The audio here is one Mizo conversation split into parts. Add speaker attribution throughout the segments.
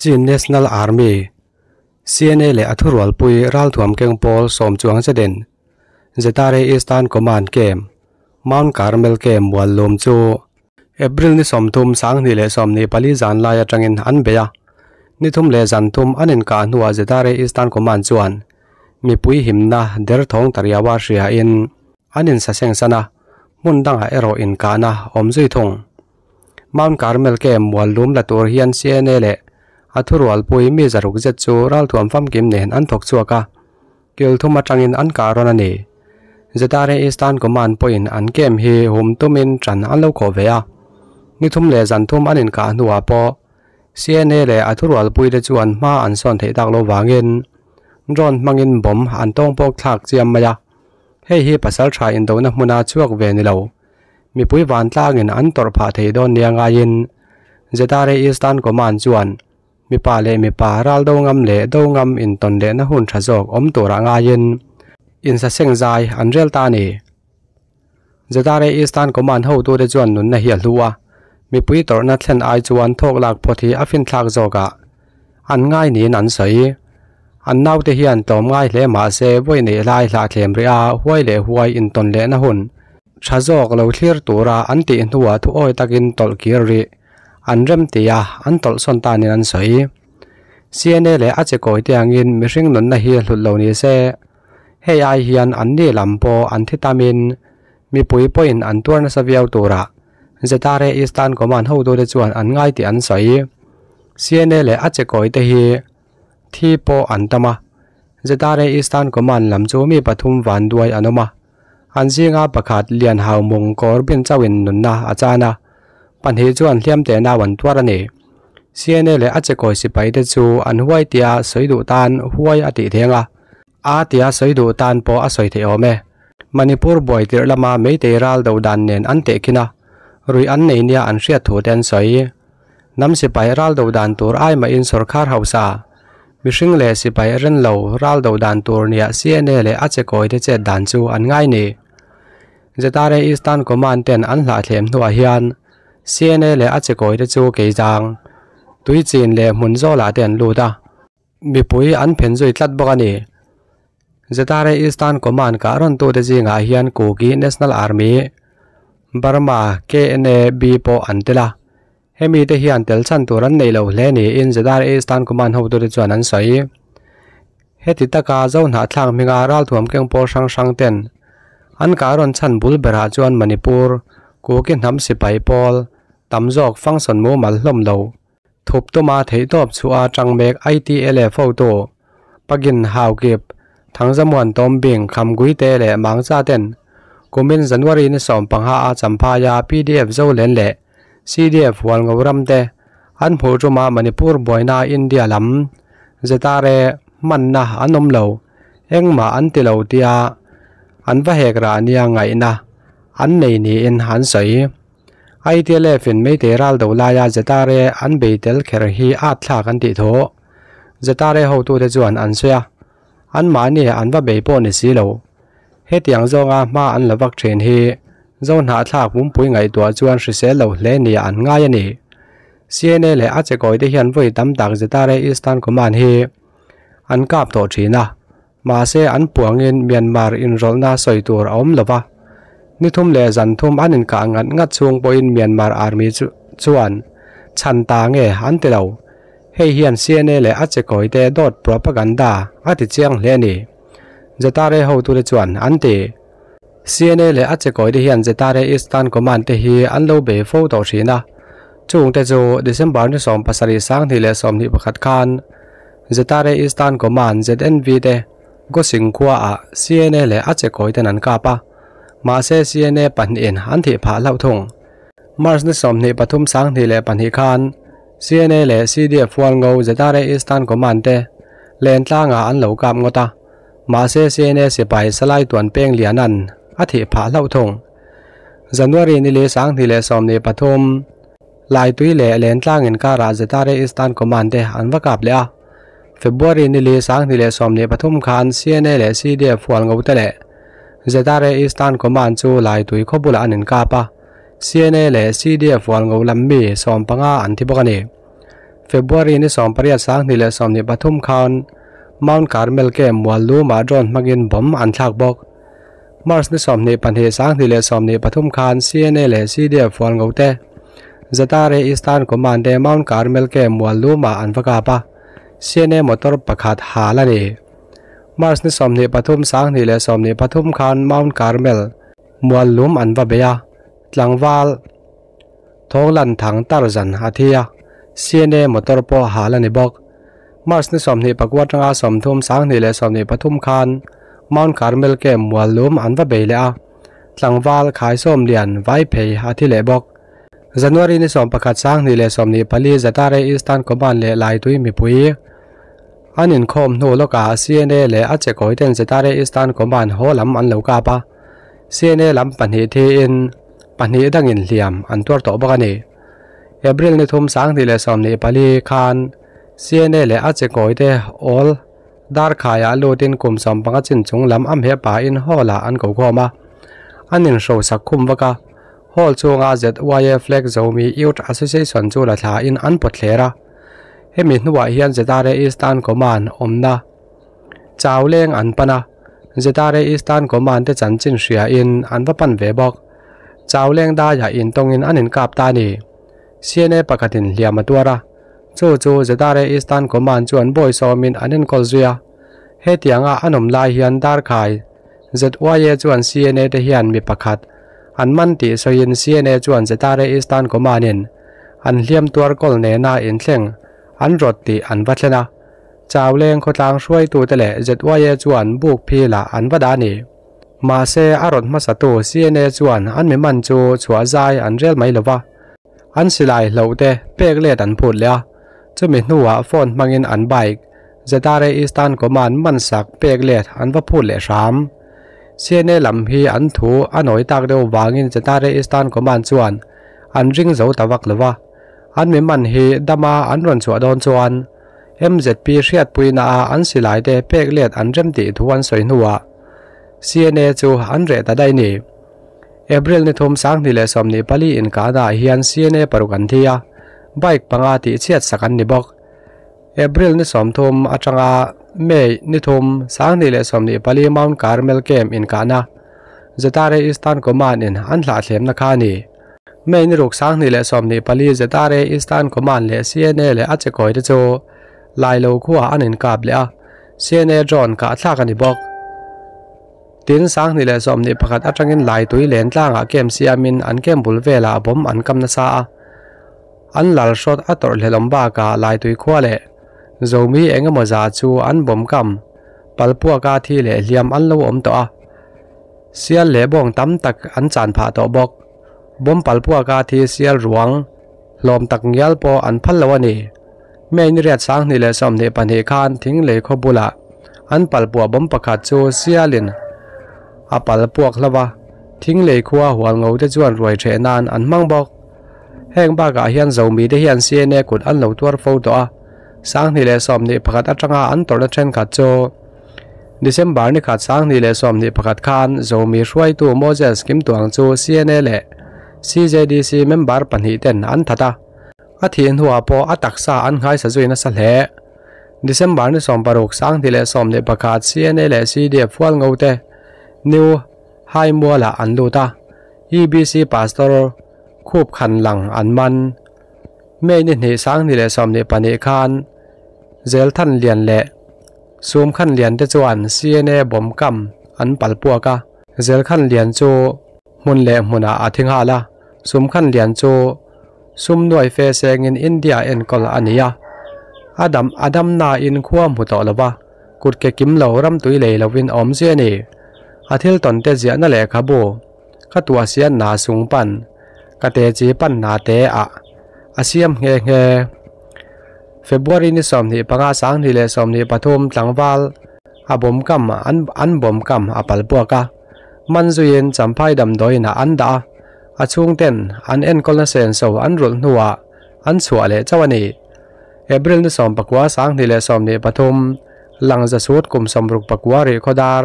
Speaker 1: Chin National Army, CNA, leh a thurualpui ralthuam keng pawl sawm chuang zetin Zetare Eastern Command Camp, Mount Carmel Camp mual lawm chu April ni 30, 2024 zan lai atangin an bei a. Ni thum leh zan thum an inkah hnuah Zetare Eastern Command chuan mipui himna derthawng tariawa hria in an insaseng san a, hmun dangah erawh inkahna awm zui thung. Mount Carmel Camp mual lum la tur hian CNA leh a thurualpui mi zaruk zet chu ralthuam famkim nen an thawk chhuak a, kil thum atangin an kah rawn a ni. Zetare Eastern Command pawhin an camp hi hum tumin tan an lo khawh ve a. Ni thum leh zan thum an inkah hnuah pawh CNA leh a thurualpui te chuan hma an sawn theih tak lo vangin drone hmangin bomb an tawng pawk thlak chiam mai a. Hei hi pasal tha indona hmuna chhuak ve ni lo mipui vantlangin an tawrh phah thei dawn nia ngaiin Zetare Eastern Command chuan mipa leh mipa ral do ngam leh do ngam intawn lehna hun tha zawk awm tura ngaiin insaseng zai an rel ta ni. Zetare Eastern Command hotu te chuan nunna hi a hlu a, mipui tawrhna thlen ai chuan thawk lak phawt hi a fin thlak zawk a an ngai niin an sawi. An naute hian tlawm ngai hle mah se vawi nei lai hlah thlem ri a huai leh huai intawn lehna hun tha zawk lo thlir tura an tih hnuah thu awi takin tawlh kir ri an rem tia an tawlh sawn tanin an sawi. CNA leh a che kawi te angin mihring nunna hi hlut lo ni se hei ai hian an ni lam pawh an thi tamin mipui pawhin an tuar nasa viau tura Zetare Eastern Command hotu te chuan an ngai tih an sawi. CNA leh a che kawi te hi thi pawh an tam a, Zetare Eastern Command lam chu mi pathum van duai an awm a, an zinga pakhat lian hau mung kawr bin chauhin nunna a chan a, pahnih chuan hliam te nau an tuar a ni. CNA leh a che kawi sipai te chu an huai tia sawi duh tan huai a tih theng a, a tia sawi duh tan pawh a sawi theih awm e. Manipur buai tirh lama meitei ral do dan nen an teh khin a, rui an nei nia an hriat thu te an sawi. Nam sipai ral do dan tur ai mahin sorkar hausa mihring leh sipai ren lo ral do dan tur nia CNA leh a che kawi te chet dan chu an ngai ni. Zetare Eastern Command ten an hlah thlem hnuah hian CNA leh a che kawi te chu keizang tui chin leh hmun zawlah te an lut a, mipui an phen zui tlat bawk a ni. Zetare Eastern Command kah rawn tu te zingah hian Kuki National Army, Burma KNA B pawh an tel a, hemi te hian tel chan tur an nei lo hle niin Zetare Eastern Command hotu te chuan an sawi. Heti taka zo hnah thlak hminga ralthuam keng pawl hrang hrang ten an kah rawn chan bul berah chuan Manipur Kuki hnam sipai pawl tam zawk function mumal hlawm lo thup tuma theihtawp chu a tang mek ITLF hotu pagin haukip thangzamuan tombing khamgui te leh mangcha ten kumin January ni 15 a champhaya PDF zo len leh CDF hual ngoram te an hmu tuma Manipur buaina India lam Zetare manna an awm lo engmah an ti lo tia an va hek ra nia ngaihna an nei niin an sawi. ITLF in meitei ral do laia Zetare an beitel kher hi a thlak an tih tho. Zetare hotu te chuan an sawi a, an mahni an va bei pawh ni si lo. Hetiang zawnga hma an lovak thin hi zo hnah thlak pumpui ngaihtuah chuan hrisel lo hle ni an ngai a ni. CNA leh a che kawi te hian vawi tam tak Zetare Eastern Command hi an kap tawh thin a, mahse an puangin Myanmar inrawlhna sawi tur a awm lova. Ni thum leh zan thum an inkah ngat ngat chung pawhin Myanmar Army chuan chhan ta nge an ti lo. Hei hian CNA leh a che kawi te dawt propaganda a ti chiang hle a ni. Zetare hotu te chuan an ti. CNA leh a che kawi te hian Zetare Eastern Command te hi an lo bei fo tawh thin a. Chung te chu December ni 17 2021 khan Zetare Eastern Command ZNV te Gosing khua a CNA leh a che kawi ten an kap a, mahse CNA pahnihin an thih phah hlauh thung. March ni 23 2002 khan CNA leh CDF hual ngo Zetare Eastern Command te len tlanga an lo kap ngawt a, mahse CNA sipai salai tuan peng lianan a thih phah hlauh thung. January ni li 2023 lai tui leh len tlangin kara Zetare Eastern Command te an va kap leh a. February ni li 2023 khan CNA leh CDF hual ngo te leh Zetare Eastern Command chu lai tui khawbula an inkap a, CNA leh CDF hual ngo lam mi 15 an thi bawk a ni. February ni 18 2023 khan Mount Carmel Camp Mualluma drone hmangin bomb an thlak bawk. March ni 22 2023 khan CNA leh CDF Hualngo te Zatare Eastern Command te Mount Carmel Camp Mualluma an va kap a, CNA motor pakhat hal a ni. March ni 23 2023 khan Mount Carmel Muallum an va bei a, tlangval Thawnglan thang tar zan a thi a, CNA motor pawh hal a ni bawk. March ni 24 atanga 30 2023 khan Mount Carmel Camp Muallum an va bei leh a, tlangval Khaisawm lian vai phei a thi leh bawk. January ni 11 2024 Zatare Eastern Command leh Laitui mipui an inkhawm hnu lawkah CNA leh a chekawi ten Zatare Eastern Command haw lam an lo kap a, CNA lam pahnih thiin pahnih dangin hliam an tuar tawh bawk a ni. April ni 3 2024 khan CNA leh a chekawi te awl darkhaiah lutin kum 15 chin chung lam a hmeh pahin hall ah an ko khawm a, an inhrosak khum vak a. Hall chhunga ZYA Flag Zomi Youth Association chu la thlain an pawt thler a. Hemi hnuah hian ZRA Eastern Command awmna chau leng an pan a, ZRA Eastern Command te chanchin hriain an va pan ve bawk. Chau leng daiah intawngin an inkap ta a ni. CNA pakhatin hliam a tuar a, chu chu ZRA Eastern Command chuan bawi sawmin an enkawl zui a. Hetianga an awm lai hian darkhai ZYA chuan CNA te hian mi pakhat an man tih sawiin CNA chuan ZRA Eastern Command in an hliam tuar kawl nena inthleng an rawt tih an va thlen a. Chauleng khawtlang hruaitute leh ZYA chuan buk philah an va dah a ni. Mahse, a rawt hmasatu CNA chuan an mi man chu chhuah zai an rel mai lo va, an silai hloh te pek let an phut leh a. Chumi hnuah phone hmangin an bike ZRA Eastern Command man sak pek let an va phut leh hram. CNA lam hi an thu a nawi tak deuh vangin ZRA Eastern Command chuan an ring zo ta vak lo va. An mi man hi dama an rawn chhuah dawn chuan MZP hriatpuina a an silai te pek let an rem tih thu an sawi hnuah CNA chu an reh ta daih ni. April ni 3 2024 inkahna ah hian CNA paruk an thi a, bike panga tih chhiat sak an ni bawk. April ni 30 atanga May ni 3 2024 Mount Carmel Camp inkahna ZRA Eastern Command in an hlahthlemna kha a ni. May ni 6 2024 ZRA Eastern Command leh CNA leh a chekawi te chu Lailo khuaah an inkap leh a, CNA drone kah thlak a ni bawk. Tin, 2021 atangin Laitui len tlangah camp siamin an camp bul velah bomb an kam nasa a. An lal hrawt a tawrh hlelawm bakah Laitui khua leh Zomi eng emaw zah chu an bomb kam palpuaka thi leh hliam an lo awm tawh a. Sial leh bawng tam tak an chan phah tawh bawk. Bomb palpuaka thi sial ruang hlawm tak ngial pawh an phal lo a ni. May ni riat 2022 khan thing lei khaw bulah an palpuah bomb pakhat chu sialin a pal puak hlauh a, thing lei khua hual ngo te chuan ruai theh nan an hmang bawk. Heng bakah hian Zomi te hian CNA kut an lo tuar fo tawh a, 2021 atanga an tawrhna thenkhat chu December ni khat 2021 khan Zomi hruaitu Moses Kimtuang chu CNA leh CJDC member pahnih ten an that a. A thih hnuah pawh a taksa an nghaisa zui nasa hle. December ni 16 2021 CNA leh CDF hual ngo te New High Mualah an lut a, EBC Pastor khup khan lang an man. May ni 2 2022 khan Zelthan Lian leh Sum Khan Lian te chuan CNA bomb kam an pal puak a, Zelkhan Lian chu hmun leh hmunah a thi nghal a, Sum Khan Lian chu Sum nuai fe sengin India enkawl a ni a, a dam a dam nain khua hmu tawh lo va, kut ke kim lo ram tui lei lovin a awm zui a ni. A thil tawn te ziahna lehkhabu ka tuah sian na sung pan, ka te chi pan na te ah a siam nghe nghe. February ni 25 2023 tlangval a bawm kam an an bawm kam a pal puak a, man zuiin Champhai damdawiin ah an dah a, A chhungten an enkawlna senso an rulh hnuah an chhuah leh chauh a ni. April ni 19 2023, Langza Sut kum 69 rih khawdar,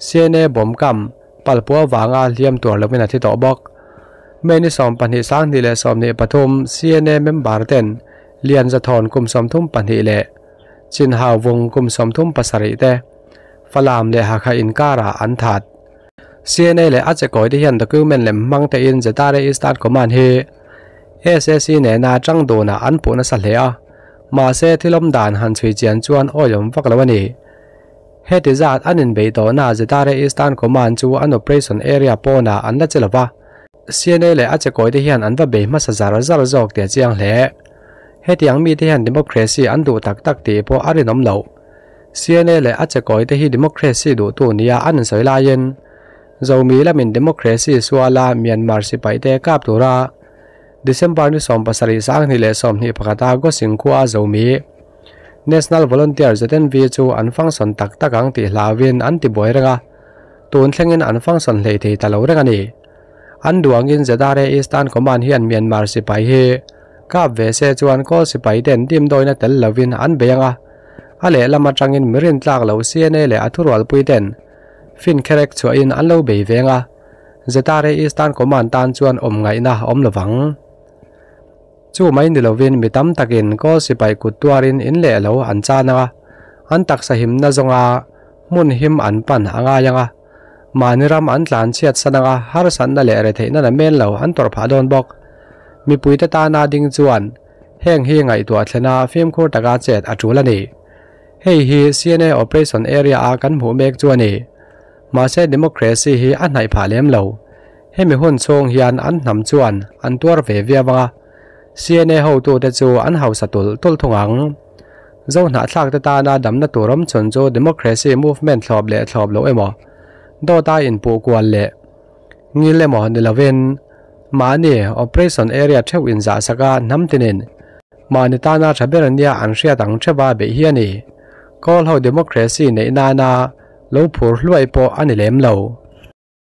Speaker 1: CNA bawm kam, palpua vanga hliam tuar lovin a thi tawh bawk. May ni 12 2023, CNA member ten Lian Zathawn kum 32 leh Chin Hau Vung kum 37 te Falam leh Hakha inkarah an that. CNA leh a chekawi te hian document lem hmang tein Zetare Eastern Command hi sac nena tang dunah an puh nasa hle a, mahse thil awm dan han chhui chian chuan awiawm vak lo a ni. Heti zat an inbeih tawhna Zetare Eastern Command chu an operation area pawnah an la che lo va, CNA leh a chekawi te hian an va bei hmasa zar zar zawk tih a chiang hle. Hetiang mite hian democracy an duh tak tak tih pawh a rinawm loh. CNA leh a chekawi te hi democracy duhtu nia an insawi laiin Zomi lamin democracy suala Myanmar sipai te kap tura December ni 17 2021 a Gosing khua Zomi National Volunteer ZNV chu an function tak tak ang tih hlauin an ti buai reng a, tun thlengin an function hlei thei ta lo reng a ni. An duangin ZRA Eastern Command hian Myanmar sipai hi kap ve se chuan kawl sipai ten dimdawina tel lovin an bei ang a, a lehlam atangin mirin tlak lo CNA leh a thurualpui ten fin kherek chhuahin an lo bei veng a, ZRA Eastern Command tan chuan awm ngaihna awm lovang. Chu mai ni lovin mi tam takin kawl sipai kut tuarin in leh lo an chan ang a, an taksa himna zawnga hmun him an pan a ngai ang a, mahni ram an tlan chhiat san ang a, harsatna leh retheihna la men lo an tawrh phah dawn bawk. Mipuite tana ding chuan heng hi ngaihtuah thlena fimkhur taka chet a tul a ni. Hei hi CNA operation area a kan hmuh mek chu a ni. Mahse democracy hi a hnaih phah lem lo. Hemi hun chhung hian an hnam chuan an tuar ve viau ang a, CNA hotute chu an hausa tulh tulh thung ang. Zo hnahthlak te tana damna tur awm chhun chu democracy movement thlawp leh thlawp loh emaw, dawta inpuh kual leh ngil emaw ni lovin mahni operation area theuh inzah saka hnam tinin mahni tana tha ber nia an hriat ang theuha beih hi a ni. Kawl ho democracy neih nana lo phur hluai pawh a ni lem lo.